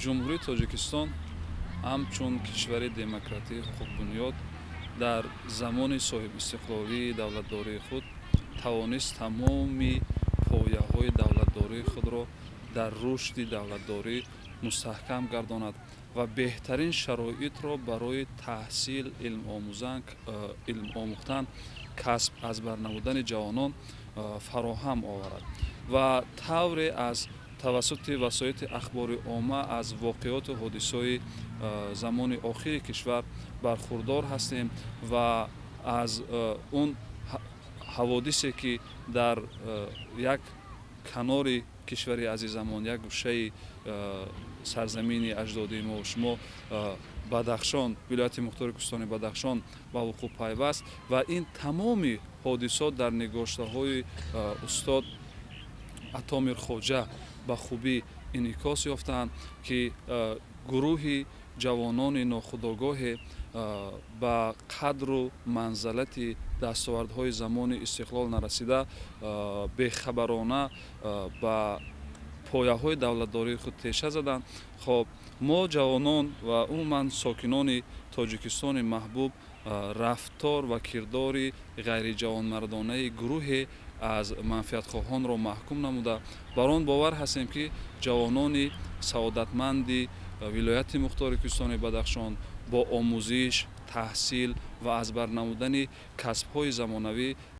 Ҷумҳурии Тоҷикистон ҳамчун кишвари демократии ҳуқуқбунёд дар замони соҳибистиқлолии давлатдории худ тавонист тамоми пояҳои давлатдории худро дар рушди давлатдорӣ мустаҳкам гардонад ва беҳтарин шароитро барои таҳсил, илм омӯхтан, касб аз бар намудани ҷавонон фароҳам оварад. Ва тавре аз тавассути васоити ахбори омма аз воқеоту ҳодисаҳои замони охири кишвар бархурдор ҳастем ва аз он ҳаводисе, ки дар як канори кишвари азизамон, як гӯшаи сарзамини аҷдодии мо шумо, Бадахшон, Вилояти Мухтори Кӯҳистони Бадахшон ба вуқӯъ пайваст ва ин тамоми ҳодисот дар нигоштаҳои устод Ато Мирхоҷа ба хубӣ инъикос ёфтаанд, ки гурӯҳи ҷавонони нохудогоҳе ба қадру манзалати дастовардҳои замони истиқлол нарасида, бехабарона ба пояҳои давлатдории худ теша заданд. Хоб, мо ҷавонон ва умуман сокинони Тоҷикистони маҳбуб рафтор ва кирдори ғайриҷавонмардонаи гурӯҳе аз манфиатхоҳонро маҳкум намуда, бар он бовар ҳастем, ки ҷавонони саодатманди Вилояти Мухтори Кӯҳистони Бадахшон бо омӯзиш, таҳсил ва аз бар намудани касбҳои замонавӣ